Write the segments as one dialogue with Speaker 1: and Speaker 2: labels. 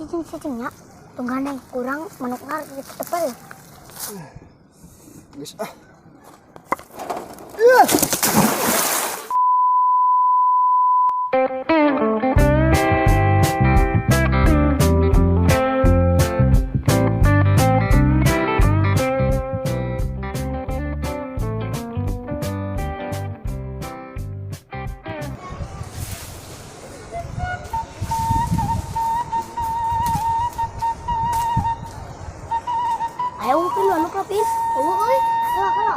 Speaker 1: Cicing-cicingnya. Tunggan yang kurang manukna gitu tepel.
Speaker 2: Geus ah.
Speaker 1: Ayo mungkin manuk lah, Pin. Oh, euy. Kela, kela.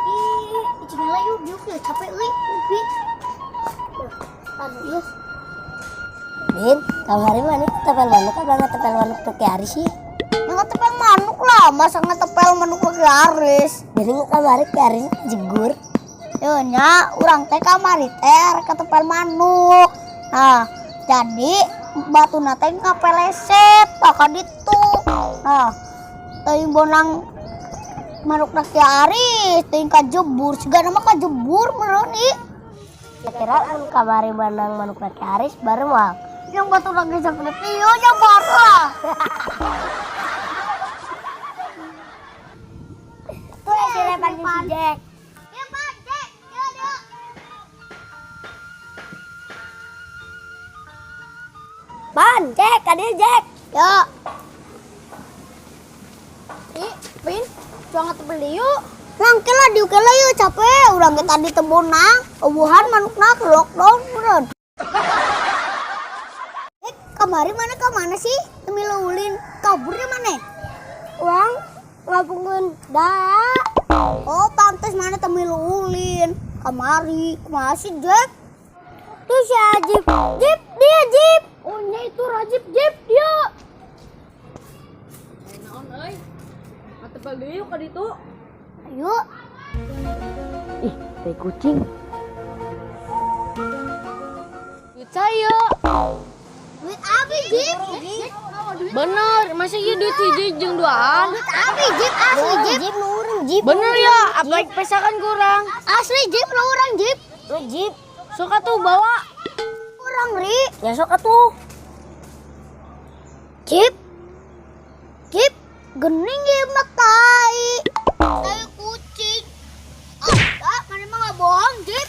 Speaker 1: Ih, cicing lah yuk, diuk ya capek euy. Upi. Aduh, yuk.
Speaker 3: Bin, kamari mana tepel manuk apa nggak tepel manuk tuh ke Aris sih?
Speaker 1: Yang ngetepel manuk lah, masa ngetepel manuk ke Aris.
Speaker 3: Jadi nggak kamari ke Aris jegur.
Speaker 1: Yo nya, urang teh kamari teh arek ketepel manuk. Nah, jadi batuna teh ngapeleset ka ditu. Nah, teuing bonang manukna ki Aris, teuing kajebur, sigana mah kajebur meureun ieu.
Speaker 3: Kira mun kamari bonang manuk ke Aris baru moal.
Speaker 1: Yang batuna ge sagede ieu nya baru lah.
Speaker 3: Tuh si Lepan si Jack.
Speaker 1: Ya Pak, Jack, yuk, yuk.
Speaker 3: Pan, Jack, adil Jack.
Speaker 1: Ya. Ih, Pin, jangan tebeli yuk. Langke lah, diuke lah yuk, capek. Urang ge tadi tebonang, eueuhan manukna ke lockdown meureun. Eh, kamari mana ka mana sih? Teu ulin, kaburnya mana?
Speaker 3: Uang ngabungun dah.
Speaker 1: Oh, pantes mana teu ulin. Kamari, kumaha sih, Jack?
Speaker 3: Tuh si Ajib, Jip, dia Jip.
Speaker 1: Oh, nya itu Rajib, Jip, dia.
Speaker 4: Naon euy? Ngatepel deui yuk ka ditu.
Speaker 1: Ayo.
Speaker 4: Ih, tai kucing. Duit saya.
Speaker 1: Duit abi, Jip.
Speaker 4: Bener, masa ieu duit hiji jeung duaan?
Speaker 1: Duit abi, Jip, asli, Jip.
Speaker 3: Jip nu urang Jip.
Speaker 4: Bener ya, apa pesakan kurang?
Speaker 1: Asli, Jip, lu urang, Jip.
Speaker 3: Nu Jip.
Speaker 4: Suka tuh bawa.
Speaker 1: Urang, Ri.
Speaker 3: Ya sok atuh.
Speaker 1: Jip. Jip, gening ieu mah tai. Tai kucing. Ah, mana mah nggak bohong, Jip.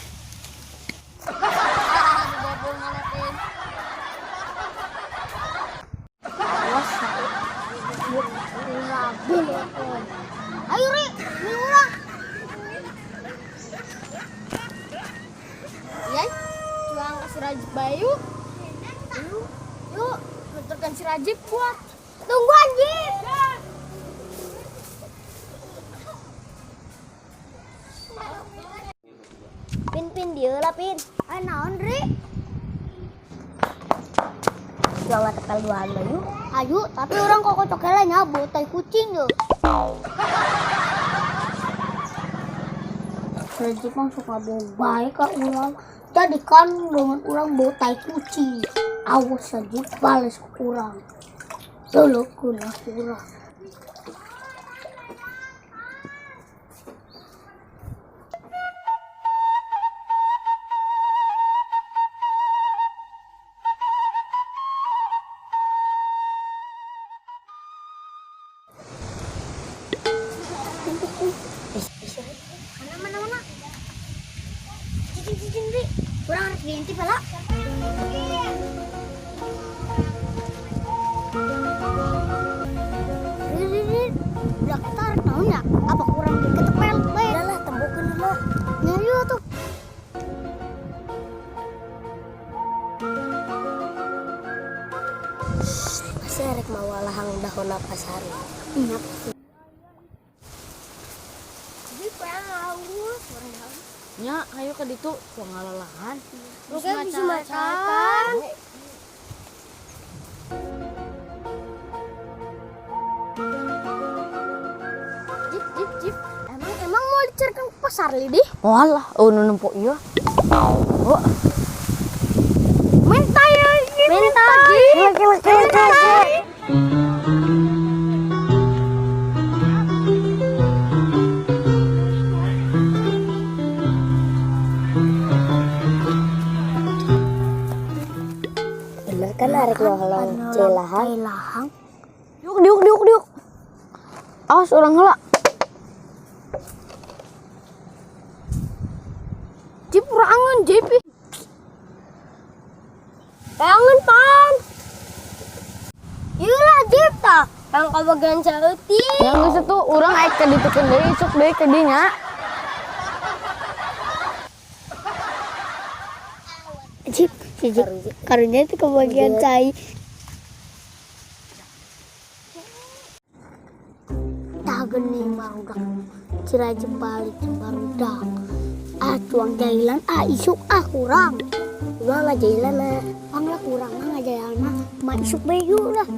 Speaker 1: Ayo, Ri, ini urang.
Speaker 4: Ya, cuang ka si Rajib bae yuk. Yuk, yuk, nuturkan si Rajib buat.
Speaker 1: Tungguan, Jip.
Speaker 3: Pin pin dia lah Pin.
Speaker 1: Ayo naon, Ri?
Speaker 3: Juang ngatepel duaan mah yuk.
Speaker 1: Ayo, tapi orang kok kocok nya bau tai kucing yo. Rajib mah suka bau baik ka urang. Jadi kan dengan urang bau tai kucing. Awas saja balas ku urang. Dulu kuna urang. Mana mana mana. Cicing cicing Ri. Urang harus diintip lah. Ri Ri Ri. Udah kita harus naon ya? Apa kurang diketepel bae?
Speaker 3: Udah lah tembukeun mah.
Speaker 1: Nyari tuh.
Speaker 3: Pasti rek mawa lahang dahona pasar.
Speaker 1: Iya pasti. Jadi haus.
Speaker 4: Nya, ayo ka ditu, cuang ngalalahan.
Speaker 3: Terus bisa macan.
Speaker 1: Jip jip jip. Emang emang mau dicarikan ke pasar lidi?
Speaker 4: Walah, oh nu nempo ieu. Oh.
Speaker 1: Minta ya,
Speaker 3: Minta. Kela kela kela kela. Kan arek nolong cai lahang.
Speaker 1: Cai lahang.
Speaker 4: Diuk diuk diuk diuk. Awas urang heula. Jip urangan Jip. Ih.
Speaker 1: Peangan pan. Ieu lah Jip tah. Yang kabagian saeutik.
Speaker 4: Yang geus atuh urang aek ka ditukeun deui isuk deui ka dinya.
Speaker 1: Jip, si Jip. Karunya itu kebagian cai. Tah geuning barudak. Cirajep balik barudak. Ah tuang jailan ah isuk ah kurang.
Speaker 3: Kumaha ngajailan na?
Speaker 1: Pang lah kurang mah ngajailan mah. Ma isuk bae yuk lah.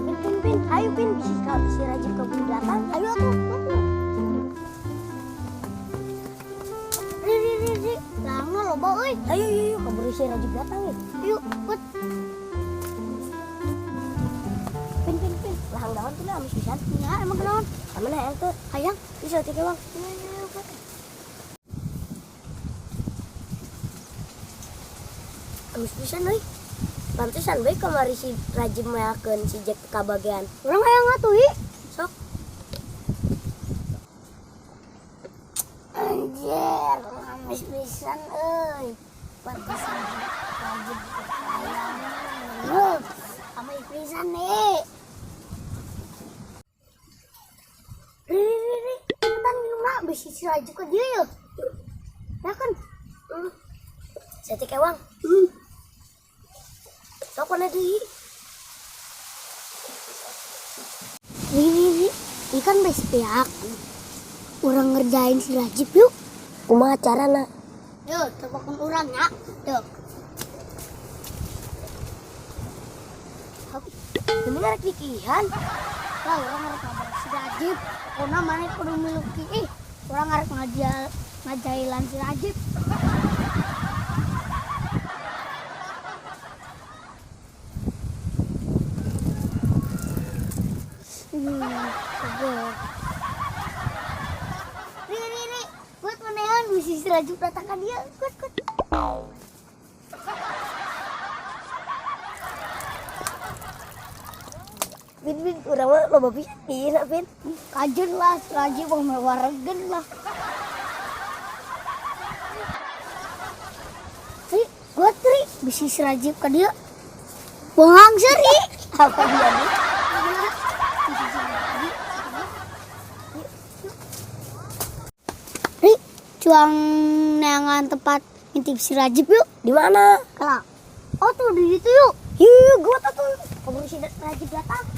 Speaker 3: Pin pin pin, ayo pin bisi ka si Rajib keburu datang.
Speaker 1: Ayo atuh. Ri ri ri ri. Langna loba euy.
Speaker 3: Ayo ayo ayo keburu si Rajib datang ya.
Speaker 1: Yuk, put.
Speaker 3: Pin pin pin, lahang daun tuh amis pisan.
Speaker 1: Ya, emang kenaon?
Speaker 3: Aman hayang tuh.
Speaker 1: Hayang.
Speaker 3: Bisa tiga bang. Amis pisan euy. Pantesan we kamari si Rajib meakeun si Jack kabagian.
Speaker 1: Urang hayang atuh ih.
Speaker 3: Sok.
Speaker 1: Anjir, amis pisan euy. Pantesan Rajib hayang. Yuh, amis pisan nih. Ri ri ri ri, cepetan minum lah, bisi si Rajib ke dia ya. Ya kan?
Speaker 3: Saeutik ewang. Sok mana deui?
Speaker 1: Ri ri ri, ikan bes pihak. Urang ngerjain si Rajib yuk.
Speaker 3: Kumaha carana?
Speaker 1: Yuk, tebakan urang ya. Tuh.
Speaker 3: Ini ngarek dikihan.
Speaker 1: Lah, urang ngarek ngabrak si Rajib. Pokoknya mana kudu miluki. Ih, urang ngarek ngajailan si Rajib. Seger. Ri, ri, ri. Buat menehan misi si Rajib datang ke dia. Kuat, kuat.
Speaker 3: Pin pin, urang mah loba pisan dina pin.
Speaker 1: Kajen lah, si Rajib mah mewaregen lah. Ri, gua tri, bisi si Rajib ke dia. Bongang seri.
Speaker 3: Apa dia nih?
Speaker 1: Ri, cuang neangan tempat ngintip si Rajib yuk.
Speaker 3: Di mana?
Speaker 1: Kelak. Oh tuh di situ yuk.
Speaker 3: Yuk, yuk, gua tuh. Keburu si Rajib datang.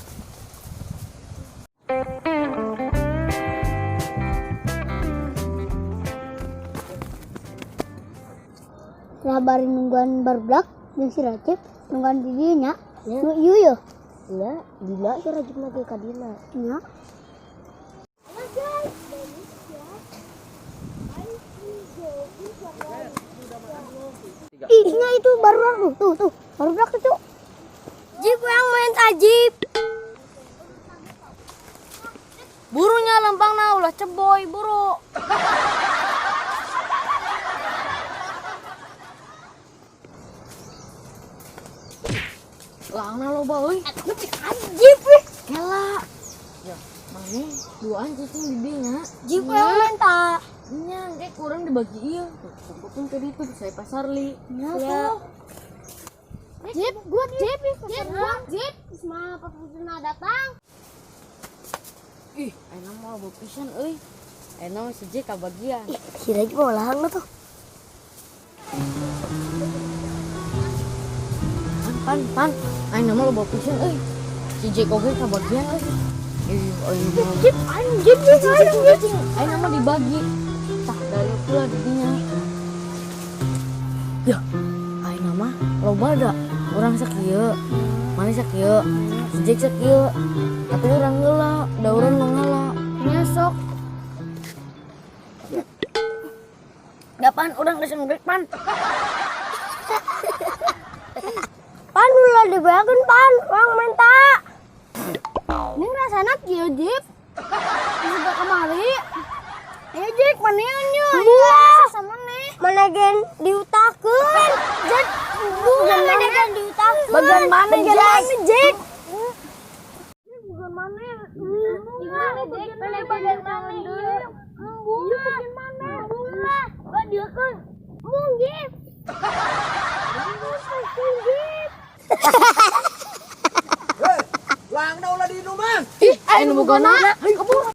Speaker 1: Ngabarin nungguan barudak jeung si Rajib nungguan di dieu nya.
Speaker 3: Ya.
Speaker 1: Nu ieu yeuh.
Speaker 3: Nya, dina si Rajib mah ge ka dina.
Speaker 1: Nya. Ih, nya itu barudak tuh, tuh, tuh. Barudak itu.
Speaker 4: Jip yang main tajib. Burunya lempangna ulah ceboy buru. Langna loba euy.
Speaker 1: Jip weh.
Speaker 4: Kela. Ya, maneh duaan cicing di dinya.
Speaker 1: Jip yang main ta.
Speaker 4: Nya, engke kurang dibagi ieu. Tuh, kumpulkeun ke ditu saya pasar li.
Speaker 1: Nya tuh. Jip, gua jip, jip, gua jip. Isma paputuna datang.
Speaker 4: Ih, ayeuna mah loba pisan euy. Ayeuna mah si Jack kabagian.
Speaker 3: Ih, si Rajib mau lahang tuh.
Speaker 4: Pan, pan, pan. Ayeuna mah loba pisan euy. Si Jack oge kabagian euy. Ih, ayeuna mah.
Speaker 1: Jip, anjir, jip, jip, jip.
Speaker 4: Ayeuna mah dibagi. Tah, dari pula di dinya. Ya, ayeuna mah loba da. Urang sakieu, maneh sakieu, si Jack sakieu. Tapi urang heula, da urang nu ngala. Nya sok. Da pan urang geus ngebrek pan.
Speaker 1: Pan ulah dibayakeun pan, urang minta. Ini rasana kieu jip. Sudah kemari. Ayo, Jek, mana nya? Sama nih.
Speaker 3: Mana gen diutakeun?
Speaker 1: Jek,
Speaker 3: Mana gen diutakeun?
Speaker 4: Bagian mana,
Speaker 1: bagian
Speaker 4: Jek?
Speaker 1: mana, Jek? Bagian mana? Gimana, Jek? Bagian mana? Iya, bagian mana? Bunga. Dia kan. Mungkin. Mungkin.
Speaker 2: Hei, langna ulah di rumah.
Speaker 4: Ih, aya nu bogona. Hayu kabur.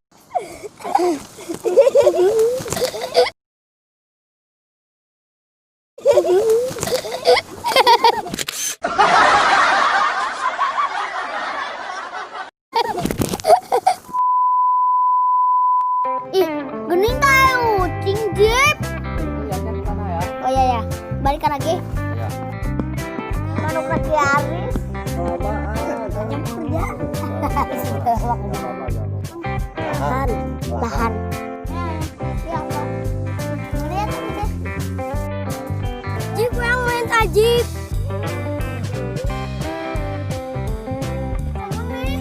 Speaker 1: Ih, gening tahu, ucing, Jep. Oh iya ya, balikan lagi. Manuk lagi Aris.
Speaker 3: Jam kerja. Lahan.
Speaker 1: Lahan. Ya, Pak. Lihat deh.
Speaker 3: Jip yang main tajib.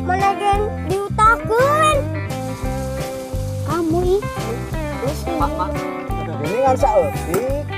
Speaker 3: Mana gen diutakeun?
Speaker 1: Kamu ih.
Speaker 2: Ini ngan saeutik.